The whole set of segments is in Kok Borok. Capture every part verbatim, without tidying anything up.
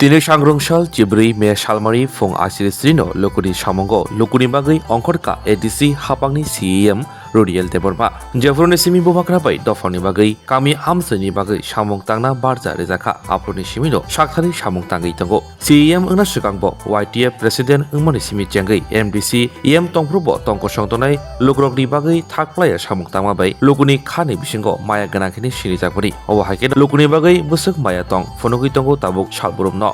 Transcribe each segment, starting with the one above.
Tini sangrong sal chibri me salmari phung asiri srino lukuni samungo lukuni bagwi ongkhorka A D C hapangni C E M Rodiel Debbarma. Jephuruni simi bubagra bai dophani bagwi kami amsini bagwi samung tangna barja rejakha aphuruni simino sakthari samung tangwi tongo. C E M wngna swkang bo Y T F President wngmani simi chengwi M D C E M tongphuru bo tongkosong tongnai lukurokni bagwi thak playa samung tangma bai lukuni khani bisingo maya gwnang khe sinijakmani. Obo hai khe lukuni bagwi bwswk maya tong phunugwi tongo tabuk salbrumno.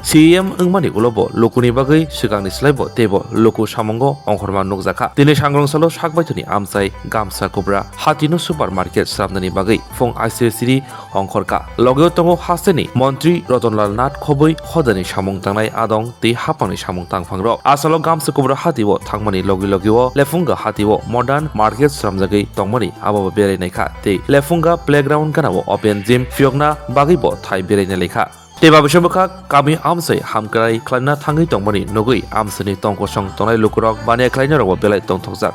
C E M wngmani ulo bo lukuni bagwi swkangni slai bo teibo luku samungo ongkhorma nukjakha. Tini sangrong salo sakbaithoni amchai gamsa kubra hatino supermarket swnamnani bagwi phung asiri siri ongkhorka. Logeo tongo hasteni Montri Rotonlal Nath khobwi hodani samung tangnai adong tei haphangni samung tangphangrok. Asalo gamsa kubra hatio thangmani logi logio Lefunga hatio modern market swnamjagwi tongmani abobo berai naikha tei Lefunga playground ganao open gym phiyokna bagwibo thai berai nai laikha. Tei babisa bwkha kami amsai hamkrai khlaina thangwi tongmani nugwi amsani tongkosong tongnai lukurok baniya khlainarokbo belai tongthokjak.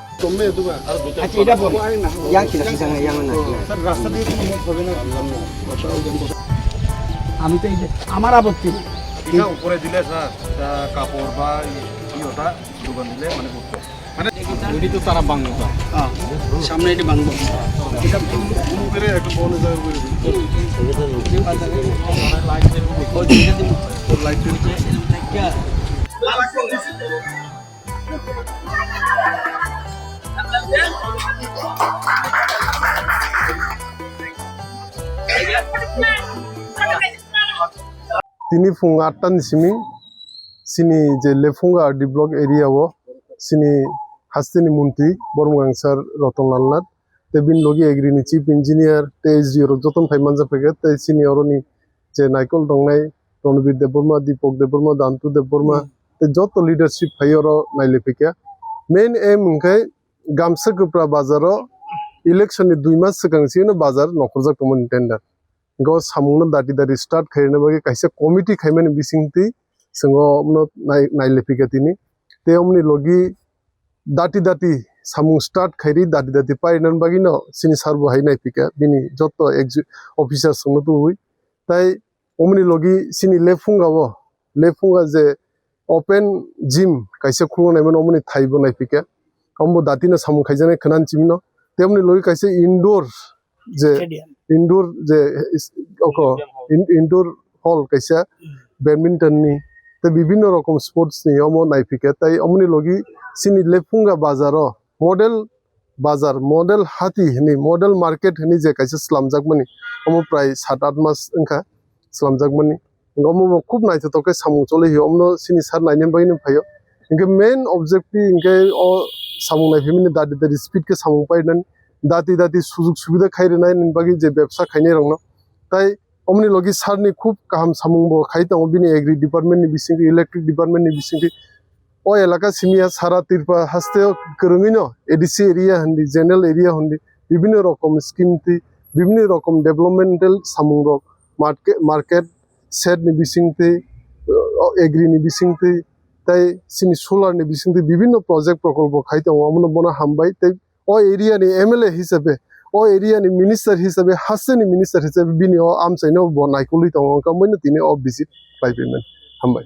আচ্ছা, এটা বলো। ইয়াং ছিল, সিজাং ইয়াং না। স্যার, রাস্তা দিয়ে তো মুভ হবে না। আমি তো এই যে, আমার আপত্তি নেই। এটা উপরে দিলে, স্যার, এটা কাপড় বা ই-, ই ওটা দোকান দিলে মানে করতে। মানে এটি তো তারা বাংলো, স্যার। হ্যাঁ, সামনে এটি বাংলো। এটা মুভ করে একটু বন্ধ করে দিন। ওই যে এটা দিন। লাইট দিন। Tini phung atta ni simi chini je Lefunga R D block area o chini hasteni montri Bormwgang sir Rotonlal Nath tei bini logi agri ni chief engineer tei S D O rok jotono phai manjak phaikha tei chini oroni je naikol tongnai Ronbir Debbarma, Deepak Debbarma, Dantu Debbarma tei joto leadership phai oro nailai phaikha. Main aim hwnkhe Gamsa Kwpra bazar o election ni dui mas swkang sino bazar nokhorjak tongmani tender. Go samung no dati dati start khaina bagwi kaisa committee khaimani bisingtwi chwng o no nai-, nailai phaikha tini. Tei omoni logi dati dati samung start khairi dati dati pairina bagwi no chini sir bo hai naiphikha bini joto exec-, officer chwngno tubui. Tai omoni logi chini Lefunga o, Lefunga je open gym kaisa khuluknai mano, omoni thai bo naiphikha. Omo dati no samung khaijaknai khwnani chimino. Tei omoni logi kaisa indoor je Stadium. Indoor je is-, oko, Stadium hall. In-, indoor hall kaisa badminton ni tei bibinno rokom sports ni omo naiphikha. Tai omoni logi chini Lefunga bazar o model bazar, model hati hwnwi, model market hwnwi je kaisa swlamjakmani, omo prai sat at mas wngkha swlamjakmani. Omo bo khub naithothok khe samung choli hi, omono chini sir nainani bagwi no phaio. Hinkhe main objective hinkhe o samung naiphimani dati dati speed khe samung painani, dati dati sujug subida khai rwnani bagwi je bebsa khainai rokno. Tai omoni logi sir ni khub kaham samung bo khai tongo, bini agri department ni bisingtwi, electric department ni bisingtwi. O elaka simi ya sara Tripura haste o kwrwngwi no A D C area hwndi, general area hwndi, bibinno rokom scheme twi, bibinno rokom developmental samung rok, market, market shed ni bisingtwi, o agri ni bisingtwi, tai chini solar ni bisingtwi bibinno project prokolpo khai tongo, omono bono hambai tei o area ni M L A hisabe, o area ni minister hisabe, haste ni minister hisabe bini o amchaino bo naikolwi tongo, wngkha omoino tini o visit khlai phaimani. Hambai.